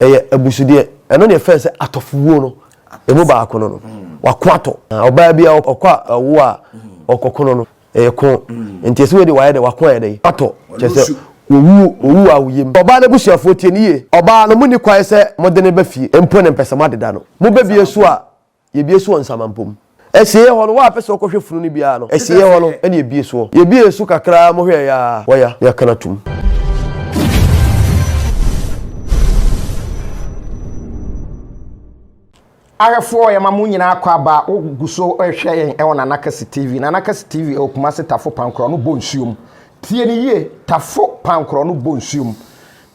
Ɛyɛ abusudeɛ. Ɛno na yɛfrɛ no sɛ atɔfowuo no ɛmu baako no no. Wako atɔ. Ɔbaa bi a ɔkɔ awo a ɔkɔko no no, ɛyɛ ko. Nti ɛsɛ wei de wayɛ dɛ wako ayɛ dɛ atɔ. Kyerɛ sɛ owu owu a woyam. Ɔbaa no abusuafoɔ tie no yie. Ɔbaa no monni kwan sɛ mode no ba fie mpo ne mpɛ sɛ moadeda no. Mobɛbie so a Yɛbue so wɔ Nsamanpɔ mu. Asieeɛ hɔ no, wo a pɛ sɛ wokɔhwɛ funu no biara no, asieeɛ hɔ no na yɛbue soɔ. Yɛbuee so kakra ara, mohwɛeɛ ara, wɔya, na yɛaka no atom. Ahwɛfoɔ yɛma mo nyinaa akɔ aba wo gu so rehwɛ yɛn ɛwɔ Nana Kɛse TV. Nana Kɛse TV ɛwɔ Kumasi Tafo Pankorɔ no bɔ nsuo mu. Tie no yie, Tafo Pankorɔ no bɔ nsuo mu.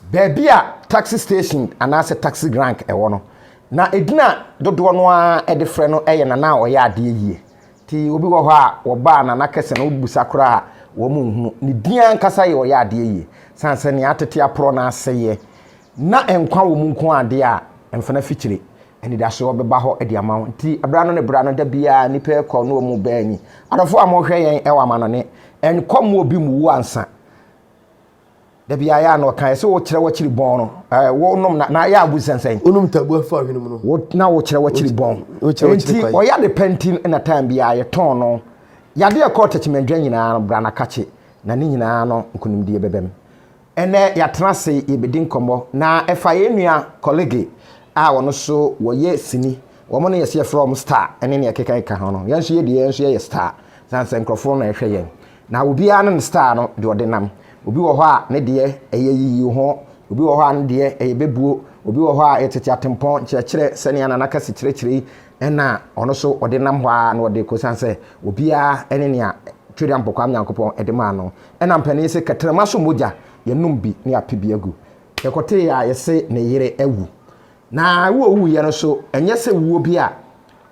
Baabi a taxi station anaasɛ taxi rank ɛwɔ no, Na edin a dodoɔ no ara de frɛ no yɛ Nana a ɔyɛ adeɛ yie. Nti obi wɔ hɔ a wɔbaa Nana kɛse no wobisa koraa a wɔn nhunu. Ne din ankasa yɛ ɔyɛ adeɛ yie. Sane sɛ nea atete aporɔ no asɛeɛ na nkwa wɔ mu nko ara deɛ a, mfena fikyire. Anidasoɔ bɛba hɔ de ama wo. Nti berɛ ano ne berɛ ano da biara nnipa rekɔ na wɔn reba anyi. Adɔfoɔ a mohwɛ yɛn wɔ amanɔne, nkɔ mma obi mmuwu ansa. Da bi ayɛ a na ɔka sɛ wokyerɛ w'akyiri bɔn no ɛɛ wonom na na ayɛ abu sɛnsɛn. Wonom tabu afa ahwene mu no. Wo na wokyerɛ w'akyiri bɔn. Wokyerɛ w'akyiri kwan. Nti ɔyɛ ade pa nti na time biara yɛtɔn no. Yade ɛkɔɔ tɛkyimɛndwa nyinaa no bra na kakye na ne nyinaa no nkunimdie bɛbam. Ɛnɛ yɛatena ase yɛbɛdi nkɔmmɔ na ɛfa yɛn nua kɔlege a ɔno nso wɔyɛ sini wɔn no yɛsɛ yɛfrɛ wɔn star ɛne nea ɛkeka ho no yɛn nso yɛ deɛ yɛn nso yɛyɛ star sane sɛ nkurɔfoɔ na ɛhwɛ yɛn. Na obiara ne ne style no deɛ ɔde nam. Obi wɔ hɔ a ne deɛ ɛyɛ yiyi ho, obi wɔ hɔ a ne deɛ ɛyɛ bɛbuo, obi wɔ hɔ a ɛyɛ tete atempɔn nkyerɛkyerɛ sɛnea Nana Kasi kyerɛkyerɛ yi ɛna ɔno nso ɔde nam hɔ ara na ɔde kɔ siane sɛ obiara ne nea Twedeampɔ Kwame Nyankopɔn de maa no. Ɛna mpanin se kɛtrɛma so mogya yɛnom bi na yɛape bi agu. Yɛkɔtee a yɛse ne yere awu. Na wu a ɔwuiɛ no nso ɛnyɛ sɛ wuo bi a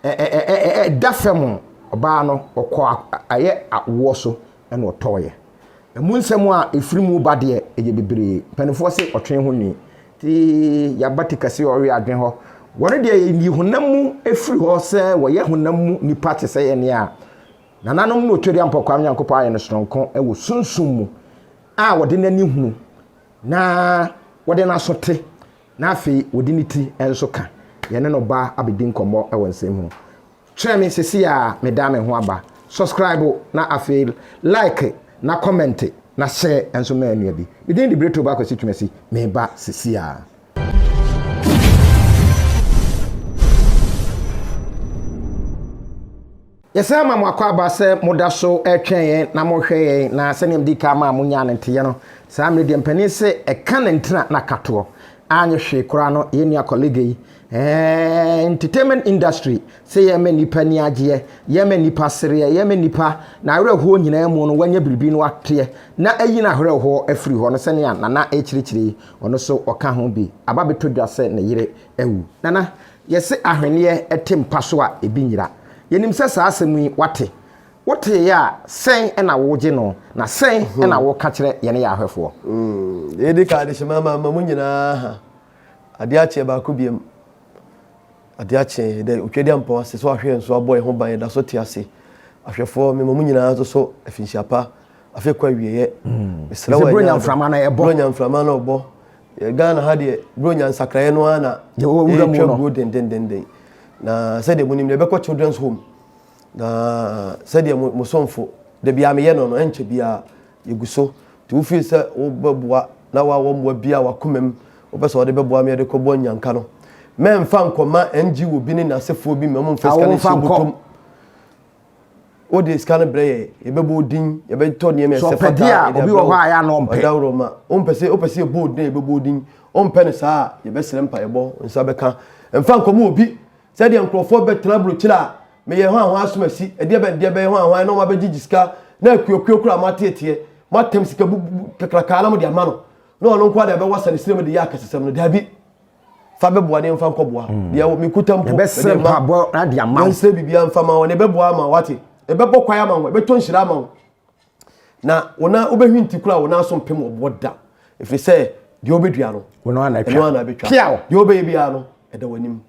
Ɛda fam, ɔbaa no, ɔkɔ ayɛ awoɔ so na ɔtɔeɛ. Ɛmu nsɛm a ɛfiri mu ba deɛ, ɛyɛ bebree. Mpanimfoɔ se ɔtwe ho nwi. Nti yɛaba ti kɛse ɔwe adwene hɔ. Wɔn deɛ yɛyi honam mu firi hɔ sɛ wɔyɛ honam mu nipa te sɛ yɛn a nananom ne Otwedeampɔ Kwame Nyankopɔn ayɛ no sononko wɔ sunsum mu a wɔde n'ani hunu na wɔde n'aso te Na afei wɔde ne ti nso ka. Yɛne no ba abɛdi nkɔmmɔ wɔ nsɛm mu. Kyerɛ me sesei a meda me ho aba. Subscribe na afei like na comment na share nso ma nua bi. Me din de Bretoba Kwasi Twumasi. Meba sesei a. Yɛsan ma mo akwaaba sɛ moda so retwɛn yɛn na mohwɛ yɛn, na sɛnea mede kan maa monyaa no nteyɛ no, saa mmerɛ deɛ mpanin se ɛka ne ntena na katoɔ. Anyɛ hwee koraa no, yɛn nua kɔlega yi, eh, entertainment industry, sɛ yɛma nnipa ani agyeɛ, yɛma nnipa sereɛ, yɛma nnipa n'awerɛhoɔ nyinaa mu no, wanya biribi no ateɛ, na ayi n'awerɛhoɔ afiri hɔ no, sɛnea Nana rekyerɛkyerɛ yi, ɔno nso ɔka ho bi. Aba bɛtɔ dwa sɛ ne yere awu. Nana, Yɛse ahweneɛ te mpa so a ebi nyera. Yɛnim sɛ saa asɛm yi woate. Woteeɛ a, sɛn na wogye no, na sɛn na woka kyerɛ yɛne yɛn ahwɛfoɔ? Deɛ ɛdi kan, adehyema ma ma mo nyinaa ha. Adeɛ akye baako biam. Adeɛ akye dɛ Otwadiampɔn ase so ahwɛ yɛn so abɔ yɛn ho ban yɛda so te ase. Ahwɛfoɔ mema mo nyinaa nso so afinhyia pa. Afe kɔ awieɛ. Mesrɛ wo ɛnyɛ mframa no ɛbɔ. Buronya mframa no ɛbɔ. Ghana ha deɛ buronya nsakraeɛ no ara na ɛretwa guo dendendenden. Na sɛdeɛ monim no yɛbɛkɔ children's home. Na sɛdeɛ mo somfo da biara meyɛ no no ɛnkyɛ biara yɛgu so. Nti wofii sɛ wobɛboa na wawɔ mmoa bi a wakoma mu wopɛ sɛ wɔde bɛboa me yɛde kɔbɔ nyanka no. Mɛmfa nkɔma NGO bi ne n'asefoɔ bi ma momfa sika no nhyɛ bɔtɔm. Wode sika no brɛ yɛ, yɛbɛbɔ wo din, yɛbɛtɔ nneɛma ɛsɛ fata. a obi wɔ hɔ a yɛ ano ɔmpɛ. Ɔdaworo ma. Wompɛ sɛ wopɛ sɛ yɛbɔ wo din a yɛbɛbɔ wo din. Wompɛ no saa a, yɛbɛsrɛ mpaebɔ, wo nsa bɛka. Mfa nkɔma obi. Sɛdeɛ nkurɔfoɔ bɛtena aburokyire a, meyɛ hwan hwan asomasi, ɛdeɛ bɛn deɛ bɛn hwan hwan na wɔn abɛgyegye sika, na akuakuo koraa moateeteɛ, moatam sika bubu kakrakaa na mode ama no, na ɔno nko ara de abɛwasa ne srɛ mu de yɛ akɛsesɛm no. Daabi. Fa bɛboa ne mfa nkɔboa. Mm. Deɛ mekuta mpo. Yɛbɛsrɛ mpaebɔ ade ama wo. Yɛnsrɛ biribiara mfa ma wo na ɛbɛboa ama wo wate. Ɛbɛbɔ kwan ama wo, ɛbɛtɔ nhyira ama wo. Na wo nan wobɛhwi nti koraa wo nan so mpem ɔboɔ da. Ɛfiri sɛ deɛ wobɛdua no, ɛno ara na ɛbɛtwa. Deɛ wobɛyɛ biara no, ɛda w'anim.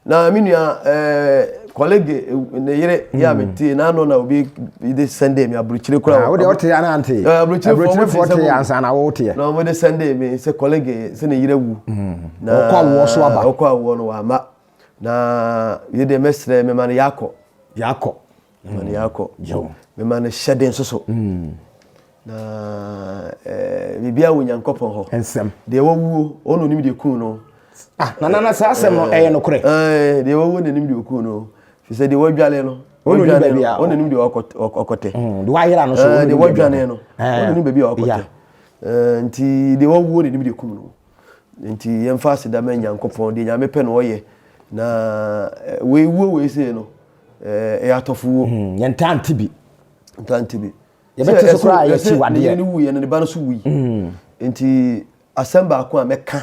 Na me nua ɛɛ. Kɔlege ne yere yɛ a metie n'ano na obi de sɛnde mi aburukyire kora. Wo deɛ wote ana ante? Aburukyirefoɔ te ansa na woteɛ. Na wɔde sɛnde mi sɛ kɔlege sɛ ne yere wu. Na ɔkɔ awoɔ so aba. Ɔkɔ awoɔ no wama. Na yɛ deɛ mɛsrɛ mema no yakɔ. Yakɔ. Mema no yakɔ. Mema no hyɛden nso so. Na biribiara wɔ Nyankopɔn hɔ. Nsɛm. Deɛ wawuo, ɔno onim deɛ kun no. Ah, na na na saa asɛm no ɛyɛ nokorɛ. Ɛɛ, deɛ wawuo na onim deɛ okun no. Fi sɛ deɛ wadwale no. Ɔno onim baabi a. Ɔno onim deɛ ɔkɔtɛ. Mm, deɛ wayera no so. Ɛɛ, deɛ wadwane no. Ɔno onim baabi a ɔkɔtɛ. Ɛɛ, nti deɛ wawuo na onim deɛ kum no. Nti yɛmfa aseda ma Nyankopɔn, deɛ Nyame pɛ na ɔyɛ. Na wei wuo wei sei no, ɛyɛ atɔfo wuo. Mm, yɛntaa nte bi. Ntaa nte bi. Yɛbɛte so koraa yɛ akyiwadeɛ. Ne yere no wuiɛ no ne ba no so wui. Mm. Nti asɛm baako a mɛka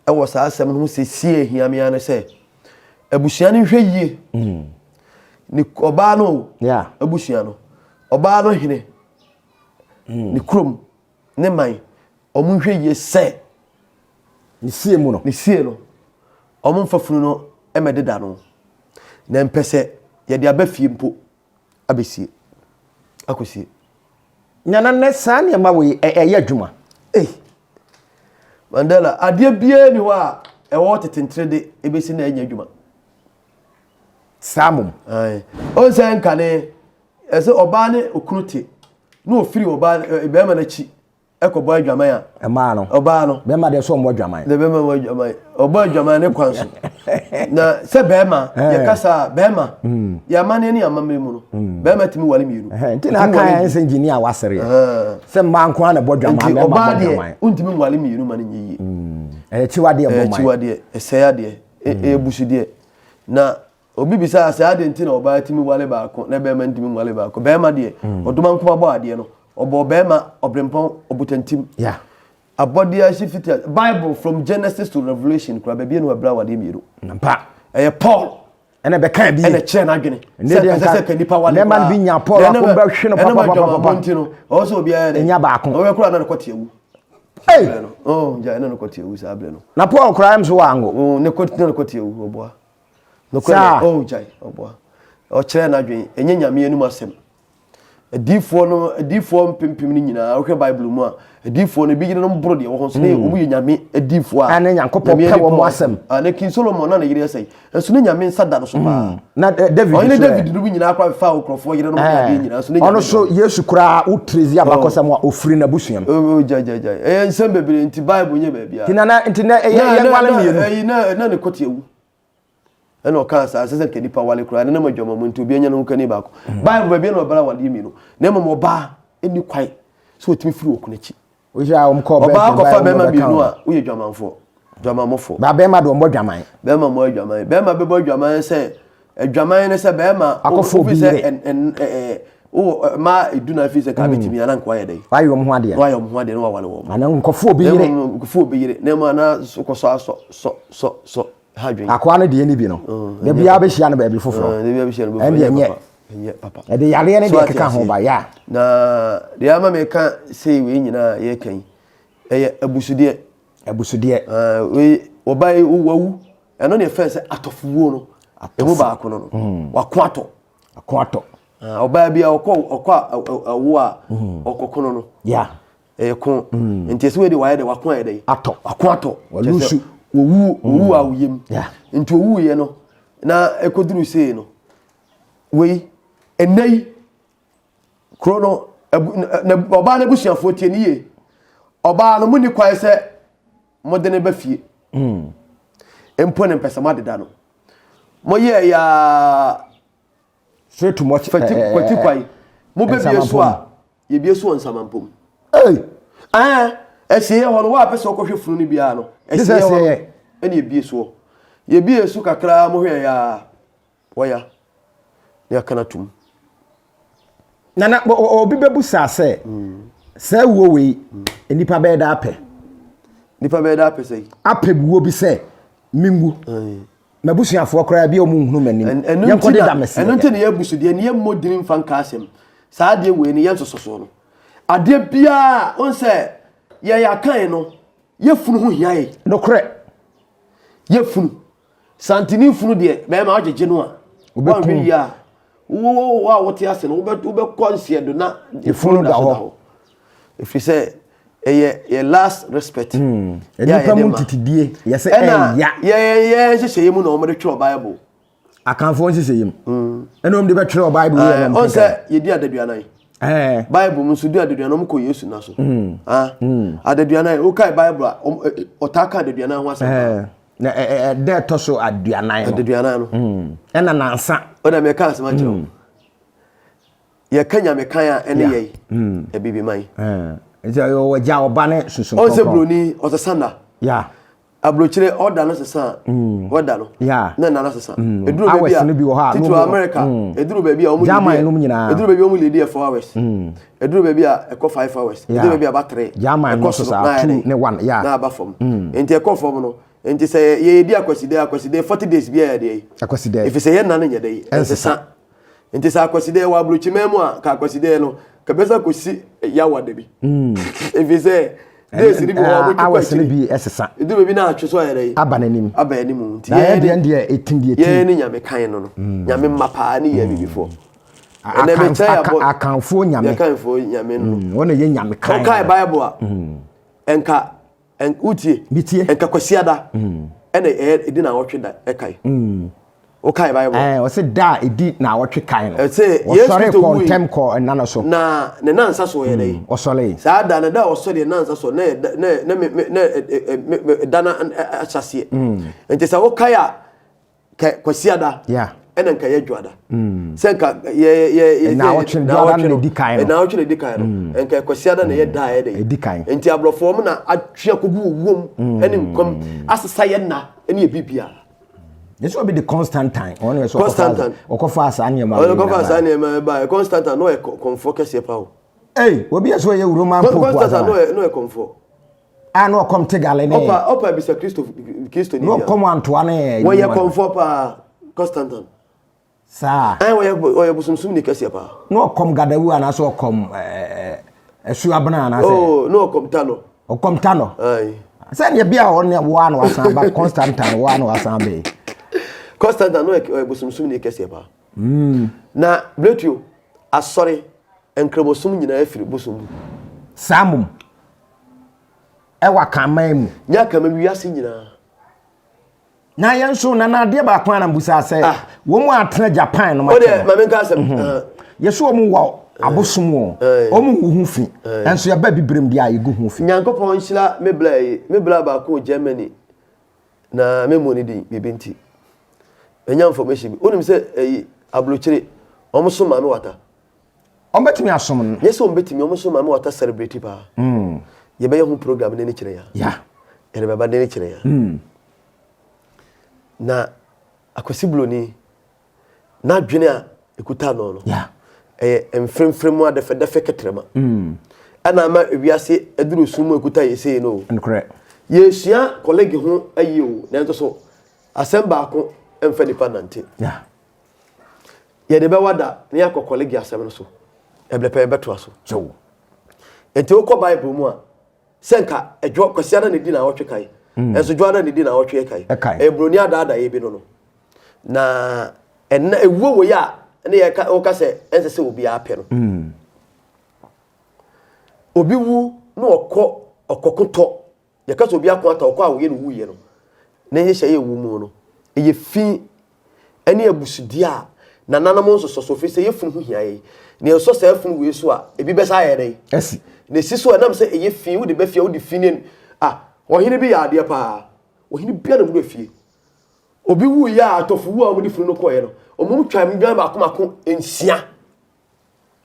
ɛwɔ saa asɛm no ho sɛsie ahia me ara ne sɛ abusua no nhwɛ yie. Mm. Ne ɔbaa no abusua no ɔbaa no hene mm. ne kurom ne man wɔn nhwɛ yie sɛ ne sie mu no ne sie no wɔn mfa funu no mmɛdeda no na mpɛ sɛ yɛde aba fie mpo abɛsie akɔsie. Nana nnɛ saa nneɛma wei ɛyɛ adwuma. Ei Mandela adeɛ biara ni hɔ a ɛwɔ tete ntere de ɛbɛsi na ɛnyɛ adwuma. Saa mom. Ɔn sɛ nkane ɛsɛ ɔbaa ne okunu te na ofiri ɔbaa bɛrima n'akyi ɛkɔbɔ adwaman a. Mmaa no. Ɔbaa no. Bɛrima deɛ sɛ ɔmmɔ adwaman. Na bɛrima mmɔ adwaman. Ɔbɔ adwaman ne kwan so. Na sɛ bɛrima eh. yɛkasa a bɛrima mm. yɛ amanneɛ ne amammerɛ mu no mm. bɛrima tumi wale mmienu. Nti na aka yɛn sɛ engineer wasereɛ. Sɛ mmaa nko ara na ɛbɔ dwaman bɛrima bɔ dwaman. Nti ɔbaa deɛ wontumi nwale mmienu ma no nyɛ yie. Mm. Ɛyɛ kyiwadeɛ bɔ man. Ɛyɛ kyiwadeɛ ɛsɛe adeɛ ɛyɛ busudeɛ na Obi bisaa sɛ adɛn nti na ɔbaa tumi ware baako na bɛrima ntumi nware baako. Bɛrima deɛ, mm. ɔdoma nkoma bɔ adeɛ no, ɔbɔɔ bɛrima ɔbrempɔn ɔbotantim. Yeah. Abɔdeɛ ahye fiti Bible from Genesis to Revelation kura baabi enu ɛbrɛ awadeɛ mmienu. Nampa. Ɛyɛ Paul. Ɛna bɛka bi. Ɛna kyerɛ n'adwene. Sɛ ɛsɛ sɛ ka nipa wale koraa. Nɛɛma bi nya Paul akɔ bɛhwe no papapapapa. Ɛna nti no, ɔwɔ sɛ obiara yɛ dɛ. Nya baako. Ɔwɔ kura na ne kɔte awu. Hey! Oh, gya ɛna ne kɔte awu saa abirɛ no. Na Paul koraa nso wɔ ango. Oh, ne kɔte na ne kɔte awu ɔboa. Nokorɛ Saa. no, oh gyae, ɔboa. Ɔkyerɛɛ n'adwene, ɛnyɛ Nyame anom asɛm. Adiyifoɔ no, adiyifoɔ mpempem no nyinaa, wohwɛ Bible mu a, adiyifoɔ no, ebi yerenom boro deɛ ɛwɔ hɔ nso, ne wɔn yɛ Nyame adiyifoɔ a. A ne Nyankopɔn Nyame pɛ wɔn nipa asɛm. A ne King Solomon na ne yere ɛsɛe. Nso ne Nyame nsa da no so paa. Na eh, David Ɔhene nso ɛ. David no bi nyinaa koraa faa nkurɔfoɔ yerenom ne adeɛ nyinaa, nso ne Ɔno Nyame so dɔ no. Yesu koraa wo trace abakɔsɛm a ofiri n'abusua mu. Oh, oh, gyae, gyae, gyae. Ɛyɛ nsɛm bebree nti Bible nyɛ baabiara. Nti nana nti nɛ ɛyɛ Na, yɛ na, nwale na, mmienu. ɛyi, na, na ne kɔte awu. Ɛna ɔkaa saa, ɛsɛ sɛ nka nipa wale koraa, ne nam adwamammɔ nti obi anya ne ho kani baako. Mm. Bible baabi na ɔbara wadeɛ mmienu, na mmom ɔbaa ɛni kwan sɛ ɔtumi firi ɔkunu akyi. Ɔbaa kɔfa bɛrima mmienu a woyɛ dwamanfoɔ, dwamammɔfoɔ. Ba bɛrima de ɔmmɔ dwaman. Bɛrima mmɔ adwaman. Bɛrima bɛbɔ adwaman sɛ adwaman ne sɛ bɛrima akɔfo obi yere. Wowɔ mmaa edu na afei sɛ kaa bɛtumi ana nka wayɛ dɛn? Wayɛ wɔn ho adeɛ. Wayɛ wɔn ho adeɛ na wawale wɔn. Ana nkɔfo obi yere. Nkɔfo obi yere na mmom ana kɔsɔ asɔ sɔ sɔ sɔ ha dwen. Akoa no deɛ ni bi no. Da biara bɛhyia no baabi foforɔ. Da biara bɛhyia no baabi foforɔ. Ɛndeɛ nyɛ. Ɛnyɛ papa. Ɛde yareɛ ne deɛ ɛkeka ho ba ya. Na deɛ ama meka sei wei nyinaa yɛka yi ɛyɛ abusudeɛ. Abusudeɛ. Wei ɔbaa yi wawu ɛno ne ɛfɛn sɛ atɔfowuo no. Ɛmu baako no no. Wako atɔ. Ako atɔ. Ɔbaa bi a ɔkɔ ɔkɔ awo a ɔkɔko no no. Yeah. Ɛyɛ ko. Mm. Nti ɛsɛ wei de wayɛ dɛ wako ayɛ dɛ. Atɔ. Wako atɔ. Walusu. Owu owu a oyam. Yeah. Nti owu yɛ no na ɛkɔduru sei no wei ɛnɛ yi kuro no ɔbaa no abusuafoɔ tie ne yie ɔbaa no mu ni kwan sɛ mode ne ba fie mm. mpo ne mpɛ sɛ moadeda no moyɛɛ yaa straight to much fati eh, eh, kwati eh, kwan mobɛbie so a yɛbie so wɔ nsamampom ɛsieɛ hɔ no woapɛ sɛ wokɔhwɛ funu no biara no ɛsieɛ hɔ no ɛne yɛbie soɔ yɛbie so kakraa mohwɛ yaa wɔya ne aka no atom nana obi bɛbu saa sɛ saa wuo wei nnipa bɛyɛ da apɛ nnipa bɛyɛ da apɛ sɛ apɛ wuo bi sɛ menwu M'abusuafoɔ koraa bi a wɔn nhunu m'anim. Yɛnkɔ de da mɛsi. Ɛno nti na yɛ abusudeɛ ne yɛ mmɔ dini mfa nka asɛm. Saa adeɛ wei no yɛ nsosɔ soɔ no. Adeɛ biara wɔn sɛ yɛ yɛ akan no yɛ funu ho hia yɛ. Nokorɛ. Yɛ funu. Santini funu deɛ bɛrima agyegye no a. Woanhwɛ yie a, wo wo a wote ase no, wobɛkɔ nseɛ do na efunu da hɔ. Ɛfiri sɛ ɛyɛ yɛ last respect. Hmm. Nnipa mu ntetedie yɛ sɛ ɛya. Ɛna yɛn yɛn nhyehyɛeɛ mu na wɔde twerɛ Bible. Akanfoɔ nhyehyɛeɛ mu. Hmm. Ɛna wɔde bɛtwerɛ Bible yɛ na wɔn sɛ yɛdi adaduanan. Bible mu nso di adaduanan wɔn kɔ Yesu na so. Hmm. Ah. Adaduanan wokae Bible a ɔtaa ka adaduanan ho asɛm. Na ɛda ɛtɔ so aduanan no. Aduanan no. Ɛna nansa. Ɔna mɛka asɛm akyerɛ wo. Yɛka nyame kan a ɛne yɛn. Abibiman. Nti ɔwɔ gya ɔba ne susu nkɔnkɔn. Ɔnsɛ buroni ɔsesa nna. Ya. Aburokyire ɔda no sesa. Ɔda no. Ya. Na nna no sesa. Eduru baabi a titiri America. Eduru baabi a wɔn German nom nyinaa. Eduru baabi a wɔn leadi yɛ 4 hours. Eduru baabi a ɛkɔ 5 hours. Eduru baabi a ɛba 3. German no so saa 2 ne 1. Ya. Na aba fam. Nti ɛkɔ fam no. Nti sɛ yɛdi Akwaside Akwaside 40 days bi a yɛ deɛ yi. Akwaside. Efisɛ yɛn nna no nyɛ dɛ yi. Ɛnsesa. Nti sɛ Akwaside wɔ aburokyiman mu a ka Akwaside no kɛbɛsa kɔsi yawa da bi. Efisɛ days ni bi wɔ hɔ a hours ni bi ɛsesa. Edu baabi na atwe so ayɛ dɛ yi. Aba n'anim. Aba anim nti yɛn deɛ deɛ etim deɛ etim. Yɛn ne nyame kan no no. Nyame mma paa ne yɛ abibifoɔ. Ɛnɛ mi kyɛ yɛ abɔ. Akanfoɔ nyame. Akanfoɔ nyame no. Wɔn na yɛ nyame kan. Ɔkae Bible a. Nka wotie nka Kwasiada ɛna ɛyɛ ɛdi naawɔtwe da ɛkae wokae Bible ɛɛ ɔsɛ da a ɛdi naawɔtwe kae no ɛsɛ Yesu Kristo wui kɔ ntɛm kɔ ɛna no so na ne nansa so ɔyɛ dɛ ɔsɔre saa da no da a ɔsɔre nansa so na na na na da na ahyɛseɛ nti sɛ wokae a kɛ Kwasiada ɛna nka yɛ dwoada mm. sɛ nka yɛ yɛ yɛ naawɔtwe dwoada na edi kan no naawɔtwe na edi kan no mm. nka Kwasiada na yɛ da yɛ dɛ edi kan nti aborɔfo wɔn na atwe akogu owuom ɛne nkwam asesa yɛ nna ɛne yɛ bibia. Yɛsɛ obi de Constantine ɔno yɛ sɛ Constantine ɔkɔfa saa nneɛma ɔno kɔfa saa nneɛma ba Constantine no yɛ kɔnfɔ kɛseɛ pa o. Ee obi yɛ sɛ ɔyɛ Roman pope Constantine no yɛ kɔnfɔ. A na ɔkɔm tegale ne. Ɔpa ɔpa bisa Kristo Kristo ni bia. Na ɔkɔm antoa ne. Wɔyɛ kɔnfɔ paa Constantine. Saa. Ɛn wɔyɛ wɔyɛ bosomsom ni kɛseɛ paa. Na ɔkɔm gadawu anaasɛ ɔkɔm ɛɛ ɛsuabena anaasɛ. Oh na ɔkɔm tanɔ. Ɔkɔm tanɔ. Ayi. Sɛdeɛ bi a ɔne woa na wasan ba Constantine woa na wasan ba yi. Constantine no ɔyɛ bosomsom ni kɛseɛ paa. Mm. Na Bletio asɔre nkramosom nyinaa firi bosom mu. Saa mom. Ɛwɔ Akanman mu. Nyɛ Akanman mu, wiase nyinaa. Na yɛn nso na adeɛ baako a na mbusa sɛ ah. wɔn mu atena Japan no ma kyerɛ. O deɛ maame nka asɛm. Mhm. Ah. Yɛsɛ wɔn wɔ abosom wɔ eh. wɔn ngu ho fi eh. nso yɛba bibirem deɛ a yɛgu ho fi. Nyankopɔn nhyira me bla yi me bla baako wɔ Germany na me mmɔ ne din biribi nti menya information bi wonim sɛ ɛyi aburokyire wɔn so maame wata. Wɔn bɛtumi asom no. Nyɛ sɛ wɔn bɛtumi, wɔn nso maame wata celebrate paa. Mm. Yɛbɛyɛ ho program ne ne kyerɛ ya. Ya. Yɛde bɛba ne ne kyerɛ ya. Mm. Na Akwasi Broni n'adwene a ekuta no no. Ya. Ɛyɛ mfremfrem mu adɛfɛdɛfɛ kɛtrɛma. Mm. Ɛna ama ewiase aduru sum mu ekuta yɛ sei no. Nokorɛ. Yɛsua kɔlege ho ayi o, nanso so asɛm baako mfa nipa nante. Ya. Yɛde bɛwa da na yɛakɔ kɔlege asɛm no so. Ɛberɛ pɛ yɛbɛtoa so. Nti wokɔ Bible mu a, sɛ nka ɛdwo Kwasiada na ɛdi naawɔtwe kae. Mm. Ɛnso Dwoada na ɛdi naawɔtwe kae. Ɛyɛ buroni adaadaeɛ bi no no. Na ɛnna ewuo wɔ yi a ne yɛka woka sɛ ɛnsɛ sɛ obiara pɛ no. Mm. Obi wu na ɔkɔ ɔkɔko tɔ Yɛka sɛ obi ako ata ɔkɔ a wɔyɛ no wuiɛ no, ne nhyehyɛeɛ a ɛwɔ mu no, ɛyɛ fi ne abusudeɛ a nananom nsosɔ so, ɛfiri sɛ yɛ funu ho hia yɛn. Na yɛsɔ saa funu wei so a, ebi bɛsa ayɛ dɛn? Asi. Na ɛsi so a, ɛnam sɛ ɛyɛ fi, wode ba fie a, wode fi ne ah, ɔhene bi yɛ adeɛ paa. Ɔhene biara na wura fie. Obi wuiɛ a, atɔfo wu a wɔde funu no kɔeɛ no, wɔn twa nnwan baako baako nsia.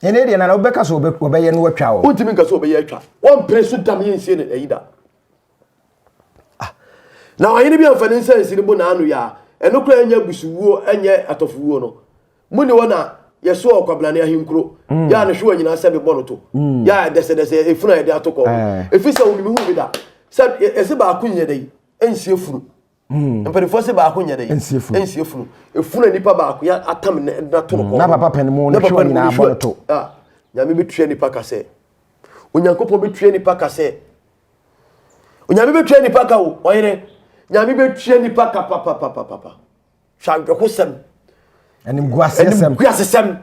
Ɛnɛ deɛ nana wobɛka sɛ wɔbɛyɛ no atwa o. Wontumi nka sɛ wɔbɛyɛ atwa. Wɔmpere so dam yɛnsie no ayi da. Ah. Na ɔhene bi amfa ne nsa ansi ne bo n'ano yɛ a, ɛno koraa ɛnyɛ abusuwuo, ɛnyɛ atɔfowuo no. Mo ni hɔ na yɛso ɔkwabrane ahenkuro. Mm. Yɛ a ne hwewa nyinaa sɛ bebɔ no to. Mm. Yɛ a dɛsɛdɛsɛ efunu a yɛde ato kɔn. Eh. Efi sɛ wɔn mehu bi da. Sɛ yɛse baako nyɛ dɛ yi, ɛnsie funu. Hmm. Mpanimfoɔ se baako nyɛ dɛ. Nsie funu. Nsie funu. Efunu a nipa baako yɛ atam ne na to no hmm. kɔn. Na papa pɛn mu ne hwɛ nyinaa bɔ no to. Ah, Nyame bɛtua nipa ka sɛ. Onyankopɔn bɛtua nipa ka sɛ. Onyame bɛtua nipa ka o, ɔyere. Nyame bɛtua nipa ka papapapapa. Hwɛ awerɛhosɛm. Animguasesɛm. Animguasesɛm.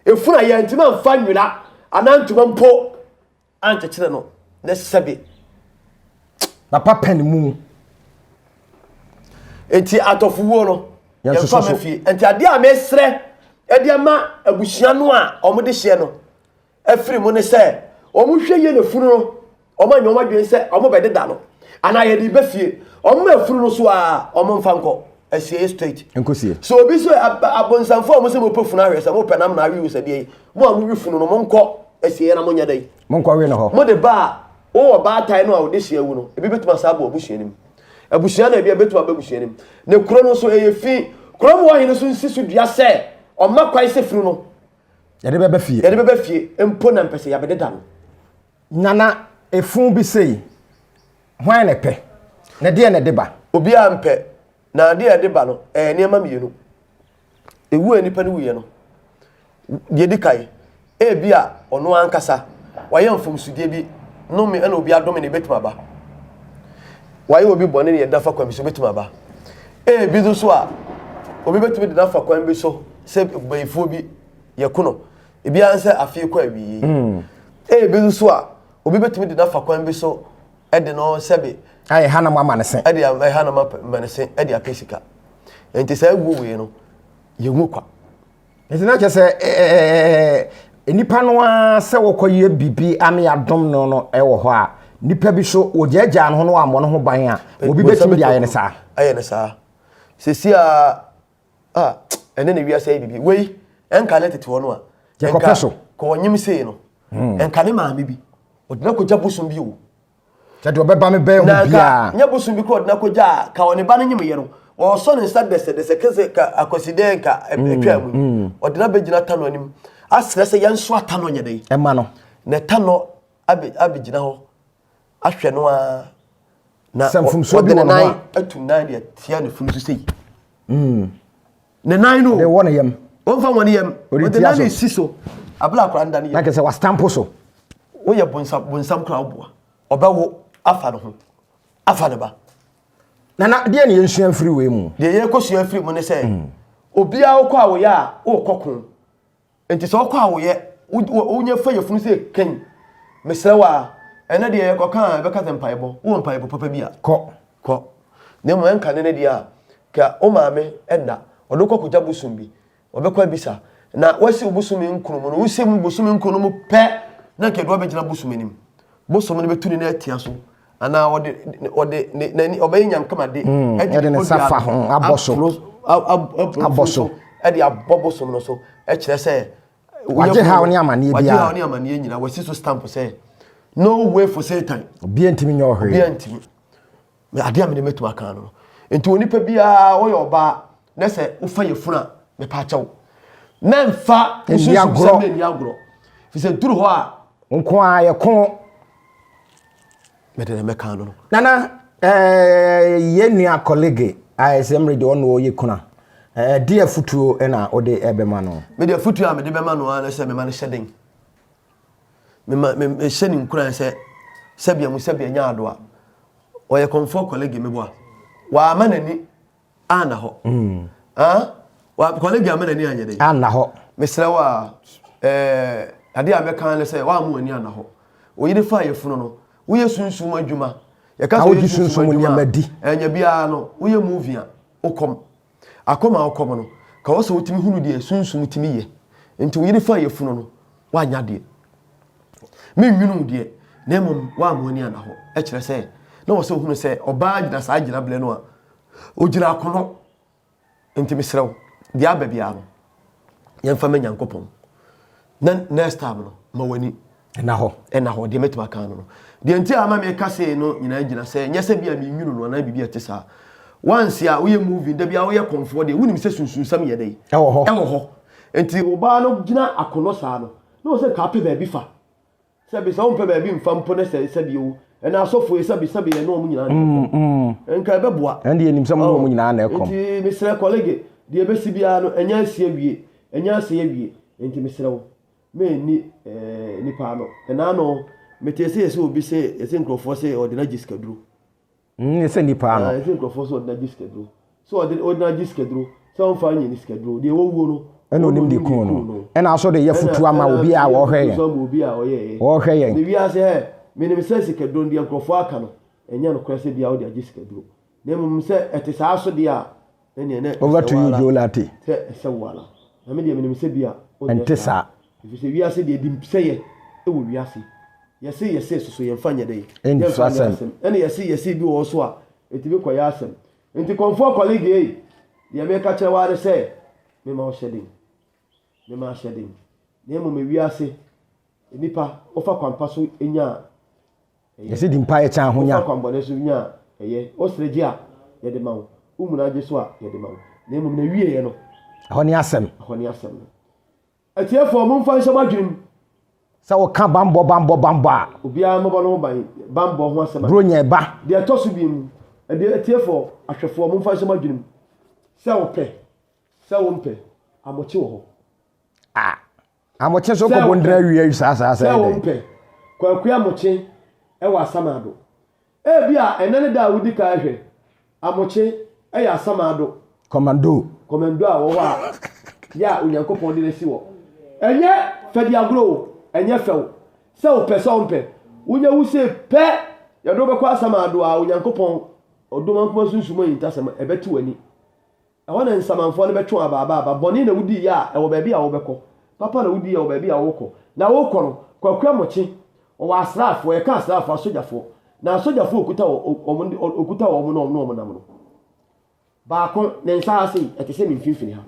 Efunu a yɛntumi amfa nwera anaa ntoma mpo ankyekyere no ne sɛbe. Papa pɛ ne mu. Nti atɔfowuo no yɛmfa ma fie. Nti adeɛ a mesrɛ de ama abusua no a wɔde hyeɛ no afiri mu ne sɛ wɔhwɛ yie na funu no wɔn anyɛ wɔn adwene sɛ wɔn bɛdeda no anaa yɛde ba fie wɔn ma afunu no so a wɔn mfa nkɔ asie straight. Nkosie. So obi so abonsamfo a wɔn sɛ mo pɛ funu ahwɛ sɛ mo pɛ nam na awi sɛ deɛ yi mo a mo wi funu no mo nkɔ asie na mo nyɛ dɛ. Mo nkɔ we no hɔ. Mo de ba a wowɔ baatan no a wɔde hyia wu no ebi betuma saa abɔ abusua no mu abusua na ebi ebetuma aba abusua no mu na kuro no nso ɛyɛ fi kurom hɔ hene nso nsi so dua sɛ ɔma kwan sɛ funu no. Yɛde bɛba fie. Yɛde bɛba fie mpo na mpɛ sɛ yɛabɛdeda no. Nana, efun bi sei, hwan na ɛpɛ? Na ɛdeɛn na ɛde ba? Obiara mpɛ. Na adeɛ a ɛde ba no, ɛyɛ nneɛma mmienu. Ewu a nipa no wuiɛ no, deɛ ɛdi kan, ebi a ɔno ankasa wayɛ mfomsodeɛ bi, nnome ɛna obi adome no, ebɛtumi aba. Wayɛ obi bɔne ne yɛda fa kwan bi so, ebɛtumi aba. Ebi nso a, obi bɛtumi de no afa kwan bi so sɛ bayifoɔ bi yɛko no. Ebiara sɛ afei kɔ awie. Mm. Ebi nso a, obi bɛtumi de no afa kwan bi so de no sɛbe. Ayɛ hanam ama ne se. Ɛde ayɛ hanam ama ne se de apɛ sika. Nti saa wuo wei no, yɛnwu kwa. Nti na kyerɛ sɛ ɛɛ nipa no ara sɛ wɔkɔyɛ biribi ame adom no no wɔ hɔ a, nipa bi so wɔgyaagyaa ne ho na wɔammɔ ne ho ban a, obi bɛtumi de ayɛ ne saa. Ayɛ ne saa. Sɛsi a a ɛne ne wiase ayɛ biribi. Wei ɛnka ne tete hɔ no a. Yɛkɔpɛ so. Kɔ ɔnyem sei no. Hmm. Ɛnka ne maame bi. Ɔde no akɔgya bosom bi o. Sɛ deɛ ɔbɛba me bɛn ho biara. Nyɛ bosom bi kora ɔde no akɔgya a ka ɔne ba no nyemeyɛ no. Ɔsɔ ne nsa dɛsɛdɛsɛ kese ka akwasidɛ nka atwa mu. Mm. Ɔde no abɛgyina tanɔ anim. Asrɛ sɛ yɛnso atanɔ nyɛ dɛn. Ɛma no. Na tanɔ abɛgyina hɔ ahwɛ no ara. Na sɛ mfomsoɔ bi ɔde ne wɔ ne ho nan a. atu nan deɛ tia ne funu so sei. Mm. Ne nan no. De wɔ ne yam. Wɔmfa wɔ ne yam. Ɔde Ɔde tia nan so. no si so. Abla akora nda ne Na yam. kyerɛ sɛ wastampo so. Woyɛ bonsam bonsam koraa woboa. Ɔbɛwo afa ne ho. Afa ne ba. Nana, deɛ ne yɛnsua mfiri wei mu? Deɛ yɛkɔsua firi mu ne sɛ, obiara wokɔ a woyɛ a wokɔ ko. Nti sɛ wokɔ a woyɛ, wonya fa yafunu sɛ kɛn. Mesrɛ wo a, ɛnɛ deɛ yɛkɔka a ɛbɛka sɛ mpaebɔ. Wowɔ mpaebɔ papa bi a? Kɔ. Kɔ. Na mmom ɛnka ne ne deɛ a, ka wo maame nna. Ɔde wokɔ kɔgya bosom bi. Ɔbɛkɔ abisa. Na wasi wo bosome nkron mu no, wosi mu bosome nkron no mu pɛ na nka ɛde wabɛgyina bosom anim. Bosom no bɛtu ne nan atia so. Anaa ɔde ɔde ne n'ani ɔbɛyɛ nyankamade. Mm, ɛde ne nsa fa ho abɔ so. Abɔ so. Ɛde abɔ bosom no so. Ɛkyerɛ sɛ wagye haw ne amaneɛ biara. Wagye haw ne amaneɛ nyinaa. Wasi so stamp sɛ no way for Satan. Obiara ntumi nyɛ ɔhwee. Obiara ntumi. Adeɛ a mede mɛtumi aka no. Nti onipa biara wɔyɛ ɔbaa na sɛ wofa yɛ funu a mepa akyɛw. Na mfa nni agorɔ. Nni agorɔ. Fi sɛ duru hɔ a. Nko ara yɛ ko. Mede na mɛka no no. Nana, eh, yɛn nua kɔlege a ɛsɛ mmerɛ deɛ ɔno ɔyɛ kuna. Eh, de afutuo na wode ɛbɛma no? Mede afutuo a mede bɛma no ara ne sɛ mema no hyɛ den. Mema mehyɛ ne nkuran sɛ sɛbea mu sɛbea nya adoa. Ɔyɛ kɔmfoɔ kɔlege meboa. Wama n'ani anna hɔ. Mm. Ah, wa kɔlege ama n'ani anyɛ dɛ. Anna hɔ. Mesrɛ wo a, ɛɛ adeɛ a mɛka ne sɛ wamma w'ani anna hɔ. Wo yere fa yafunu no, woyɛ sunsum adwuma. Yɛka sɛ woyɛ sunsum adwuma a, ɛnyɛ biara no, woyɛ movie a, wokɔm. Akɔm a wokɔm no, ka wɔ sɛ wotumi hunu deɛ sunsum tumi yɛ. Nti wo yere fa yafunu no, woanyɛ adeɛ. Menwunu wo deɛ, na mmom woamma w'ani anna hɔ. Ɛkyerɛ sɛ, na wɔ sɛ wohunu sɛ ɔbaa gyina saa gyinaberɛ no a, Ogyina akono. Nti mesrɛ wo, deɛ aba biara no, yɛmfa ma Nyankopɔn. Na next time no, ma w'ani. Ɛna hɔ. Ɛna hɔ, deɛ mɛtumi aka no no. Deɛ nti a ama meka sei no nyinaa gyina sɛ, nyɛ sɛ bi a menwunu no anaa biribi a ɛte saa. Once a woyɛ movie, da bi a woyɛ kɔmfoɔ deɛ, wonim sɛ sunsunsɛm yɛ dɛn? Ɛwɔ hɔ. Ɛwɔ hɔ. Nti ɔbaa no gyina akono saa no, na wɔ sɛ nka apɛ baabi fa. Sɛbi sɛ wompɛ baabi mfa mpo ne sɛ sɛbi o ɛna asɔfo yi sɛbi sɛbi ɛne wɔn nyinaa na ɛkɔm mm, nka ɛbɛboa. Ɛnde yɛnim sɛ mo ne wɔn nyinaa na ɛkɔm. Nti mesrɛ kɔlege deɛ ɛbɛsi biara no ɛnyɛ asi awie ɛnyɛ asɛ awie nti mesrɛ wo menni eh, nipa ano ɛna ano mete sɛ yɛsɛ obi sɛ yɛsɛ nkurɔfoɔ sɛ ɔde no agye sikaduro. Mm, sɛ nipa ano. Yɛsɛ nkurɔfoɔ sɛ ɔde no agye sikaduro sɛ ɔde ɔde no agye sikaduro sɛ ɔmfa nyɛ ne sikaduro deɛ wɔwuo no. Ɛna onim de kuu no. Ɛna aso de yɛ futu ama obi a wɔhwɛ yɛn. Wɔhwɛ yɛn. Ne wiase hɛ, menim sɛ sikaduro no deɛ nkurɔfoɔ aka no, ɛnyɛ nokorɛ sɛ bia wode agye sikaduro. Na mmom sɛ ɛte saa so deɛ a, ɛneɛ na Over to you, Joe Latte. Sɛ ɛsɛ wo ara. Na me deɛ menim sɛ bia wonyɛ Ɛnte saa. Ɛfiri sɛ wiase deɛ ɛdi mpsɛyɛ wɔ wiase. Yɛse yɛse soso yɛmfa nyɛ dɛn? Ɛntu Yɛmfa nyɛ asɛm. asɛm. Ɛna yɛse yɛse bi wɔ hɔ so a, ɛtumi kɔyɛ asɛm. Nti kɔmfoɔ kɔlege ei, deɛ meka kyerɛ wo ara ne sɛ, mema wo hyɛden. Mema ahyɛden. Na mmom ewiase, nnipa, wofa kwan pa so nya a, ɛyɛ. Yɛse di mpaeɛ kyɛn ahonya. Wofa kwan bɔne so nya a, ɛyɛ. Wosrɛ gye a, yɛde ma wo. Womuna gye so a, yɛde ma wo. Na mmom n'awieɛ no. Ɛhɔ ne asɛm. Ɛhɔ ne asɛm no. Atiefoɔ, momfa nhyɛ mo adwene mu. Sɛ woka bammɔ, bammɔ, bammɔ a. Obiara mmɔbɔ ne ho ban, bammɔ ho asɛm a. Buronya ɛba. Deɛ ɛtɔ so bio, ɛdeɛ atiefoɔ, ahwɛfoɔ, momfa nhyɛ mo adwene mu. Sɛ wopɛ, sɛ wompɛ, amokye wɔ hɔ. Ah, amokye so kɔbɔ ndra awia yi saa saa sɛ wompɛ, Kwaku Amokye wɔ Asamado. Ebia ɛnnɛ ne da a wodi kan hwɛ. Amokye yɛ Asamado. Kɔmando. Kɔmando a wɔwɔ a yɛ a Onyankopɔn de no asi hɔ. Ɛnyɛ fɛdiagorɔ o, ɛnyɛ fɛw. Sɛ wopɛ sɛ wompɛ, wonya wu sei pɛ, yɛde wo bɛkɔ Asamado a Onyankopɔn ɔdomankoma sunsum ahintasɛm ɛbɛte w'ani. Ɛhɔ na nsamanfoɔ no bɛtwe wo abaabaaba. Bɔne na wodiiɛ a, ɛwɔ baabi a wobɛkɔ. Papa na wodiiɛ a, ɛwɔ baabi a worekɔ. Na worekɔ no, Kwaku Amokye, ɔwɔ asraafoɔ, yɛka asraafoɔ, asogyafoɔ. Na asogyafoɔ a ɔkuta wɔn, ɔkuta wɔn na ɔne wɔn nam no, baako, ne nsa ha sei, ɛte sɛ me mfimfini ha.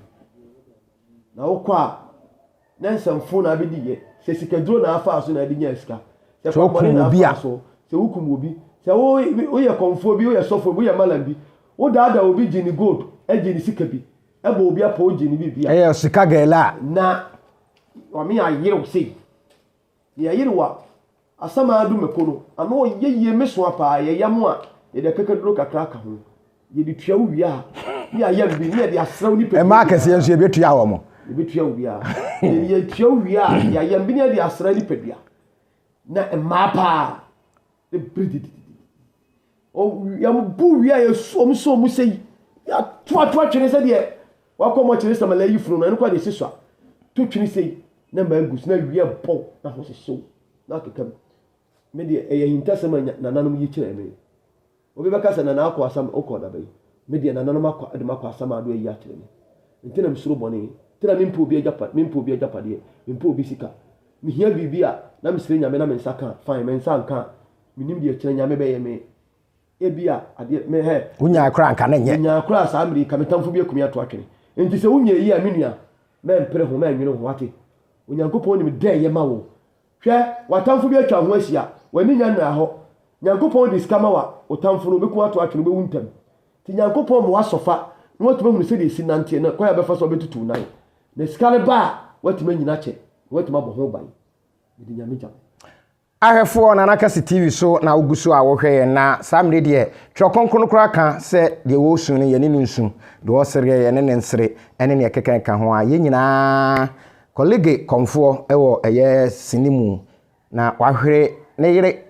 Na wokɔ a, na nsɛmfo na abɛdi yɛ. Sɛ sikaduro na afaa so na ade nyaa sika. Sɛ kwammɔne na afaa so, sɛ wokum obi. Sɛ woyɛ kɔmfoɔ bi, woyɛ sɔfoɔ bi, woyɛ malam bi, wodaadaa obi gye ne gold, gye ne sika bi, bɔ obi apɔw gye ne biribi a. Ɛyɛ sika gɛɛla a. Na wame ayerew sei. Nea ɛyere wo a, Asaman adu mako no, ano ɔyɛ yie me soa paa, yɛyam a, yɛde akakaduro kakra ka ho. Yɛde tua wo wie a, ne yɛayam bi, ne yɛde asra wo nipadua Mmaa akɛseɛ nso yɛbɛtua wɔn. Yɛbɛtua wo biara. Yɛtua wo wie a, yɛayam bi ne yɛde asra nipadua. Na mmaa paa, ɛbiri didididi. Yɛbu wie a, yɛsu wɔn so wɔn sɛ yi. Yɛatoatoa twene sɛdeɛ wakɔ mɔkyere samala yi funu no, ɛno koraa deɛ ɛsi so a. To twene sei. Na magu so, na awia bɔ, na ho hyehyew, na akeka mu. Me deɛ, ɛyɛ ahintasɛm a nananom yi kyerɛɛ me. Obi bɛka sɛ, Nana akɔ asam, wokɔ da bɛn? Me deɛ, nananom akɔ de makɔ asamado ayi akyerɛ me. Nti na mesuro bɔne. Nti na mempɛ obi agyapa, mempɛ obi agyapadeɛ, mempɛ obi sika. Mehia biribi a, na mesrɛ Nyame na me nsa ka a, fine, me nsa anka a, mennim deɛ kyerɛ Nyame bɛyɛ me. Ebia adeɛ, me hɛ. Wonyaa koraa anka na ɛnyɛ. Menyaa koraa saa mmerɛ yi, ka me tamfo bi akumi ato atwene. Nti sɛ wonya eyi a, me nua, Mɛmpere ho, mɛnnwene ho, woate? Onyankopɔn nim dɛ ɛyɛ ma wo. Hwɛ, w'atamfo bi atwa wo ho ahyia, w'ani nnya nnaa hɔ. Nyankopɔn de sika ma wo a, wo tamfo no, obeku wo ato atwene, wobɛwu ntɛm. Nti Nyankopɔn ma woasɔ fa, na woatumi ahunu sɛdeɛ ɛsi nanteɛ, ne kwan a wobɛfa so a wobɛtutu wo nan. Na sika no ba a, woatumi anyini akyɛ, na woatumi abɔ ho ban. Mede Nyame gya wo. Ahwɛfoɔ, Nana Kɛse TV so na wogu so a wohwɛ yɛn, na saa mmerɛ deɛ Twerɛ Kronkron no koraa ka sɛ deɛ wɔresu no yɛne no nsu, deɛ ɔresereɛ yɛne no nsere, ɛne deɛ ɛkeka ɛka ho a, yɛn nyinaa kɔlege kɔmfoɔ wɔ ɛyɛ sini mu, na wahwere ne yere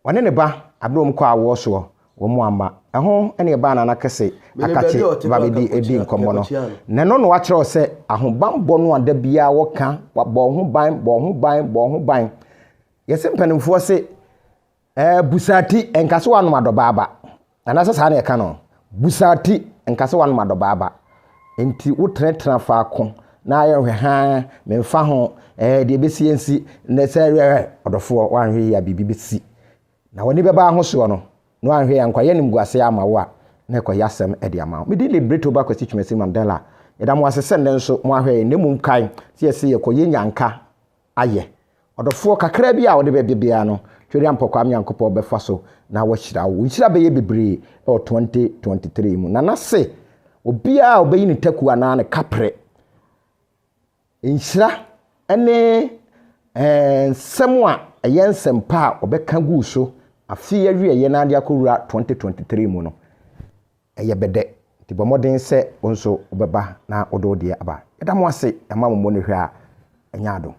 Ɔne ne ba, bere a wɔkɔɔ awoɔ soɔ, wɔn amma. Ɛho ne ɛbaa Nana Kɛse Akakye ba bɛdi di nkɔmmɔ no. Na ɛno na wakyerɛ wo sɛ ahobanbɔ no a da biara wɔka, bɔ wo ho ban, bɔ wo ho ban, bɔ wo ho ban. Yɛse mpanimfoɔ se, ɛɛ busati, nka sɛ woanom adɔbaa ba. Anaasɛ saa na yɛka no? Busa ti, nka sɛ woanom adɔbaa ba. Enti wotenatena faako na ayɛ nhwɛ haa, memfa ho, ɛɛ deɛ ɛbɛsi ɛnsi, nnɛ sɛ ɛɛ ɔdɔfoɔ woanhwɛ yie a biribi bɛsi. Na w'ani bɛba ahosoɔ no, na woanhwɛ yie a nkɔyɛ animguaseɛ ama wo a, na ɛkɔyɛ asɛm de ama wo. Me din de Brito Ba Kwasi Twumasi Mandela. Yɛda mo ase sɛ nnɛ nso moahwɛ yɛn, na mmom kae sɛ yɛse yɛkɔyɛ nyanka ayɛ. Ɔdɔfoɔ, kakra bi a wode bɛbɛ biara no, Twereampɔ Kwame Nyankopɔn bɛfa so na wahyira wo. Wo nhyira bɛyɛ bebree wɔ 2023 mu. Nana se, obiara a ɔbɛyi ne taku anaa ne kaprɛ, nhyira ne eh, nsɛm a ɛyɛ nsɛm pa a ɔbɛka gu so afe yi awieɛ na ade akɔwura 2023 mu no, Ɛyɛ bɛ dɛ, nti bɔ mmɔden sɛ wo nso wobɛba na wode wo deɛ aba. Yɛda mo ase, yɛama mo mmɔ no hwɛ a, ɛnyɛ ado.